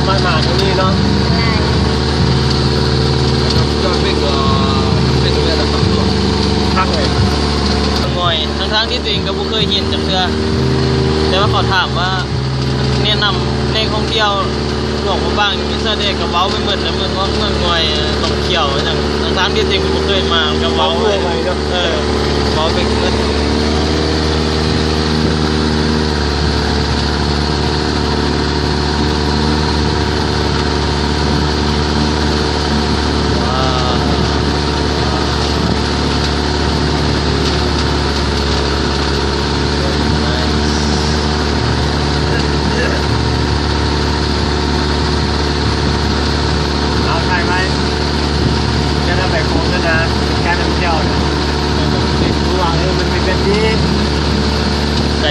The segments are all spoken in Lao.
ມາ ມາຕົງນີ້ເນາະ ຈອດເປັນ ເປັນເຮືອນແລ້ວກໍພັກເລີຍ ງ່ອຍ ທັງໆທີ່ຕົວເອງກໍບໍ່ເຄີຍເຫັນຈັກເທື່ອ ແຕ່ວ່າເຂົາຖາມວ່າ ແນະນຳແຫຼ່ງທ່ອງທ່ຽວຫຼວງພະບາງຢູ່ເມືອງສະແດກ ກໍເວົ້າໄປໝົດແລ້ວ ເມືອງງອກເມືອງງ່ອຍ ໜອງຂຽວຫຍັງ ທັງໆທີ່ຕົວເອງບໍ່ເຄີຍມາ ກໍເວົ້າໄປ ເອີ ເວົ້າໄປໝົດ. ເອົາຖ່າຍໄວ້ ຈະໄດ້ໄປໂຄສະນາ ການທ່ອງທ່ຽວນະ ເພາະວ່າ ເອີ ມັນເປັນແບບນີ້ ໄກ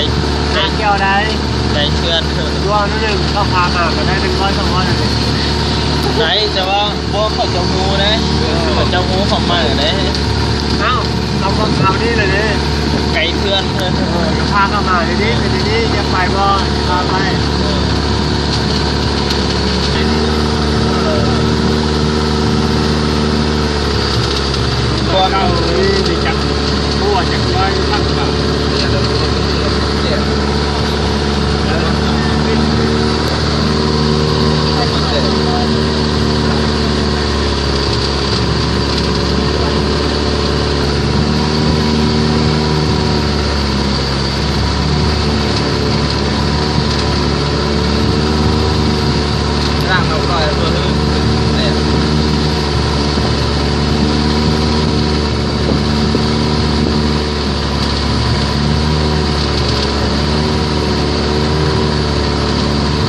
ຫາທ່ຽວໄດ້ ໄກເພື່ອນ ລວມໜຶ່ງ ເຂົ້າພາມາກໍໄດ້ ໜຶ່ງຮ້ອຍ ສອງຮ້ອຍ ນັ້ນເອງ ໄດ້ ແຕ່ວ່າ ບໍ່ ເຂົາເຈົ້າຮູ້ເດ້ ເອີ ເຂົາເຈົ້າຮູ້ຄວາມໝາຍເດ້ ເອົ້າ ເຮົາກໍເອົານີ້ແຫຼະເດ້ ໄກເພື່ອນ ເອີ ກໍພາເຂົ້າມາເດ້ ເປັນຈັ່ງຊີ້ ຢາກໄປບໍ່ ພາໄປ ເອີ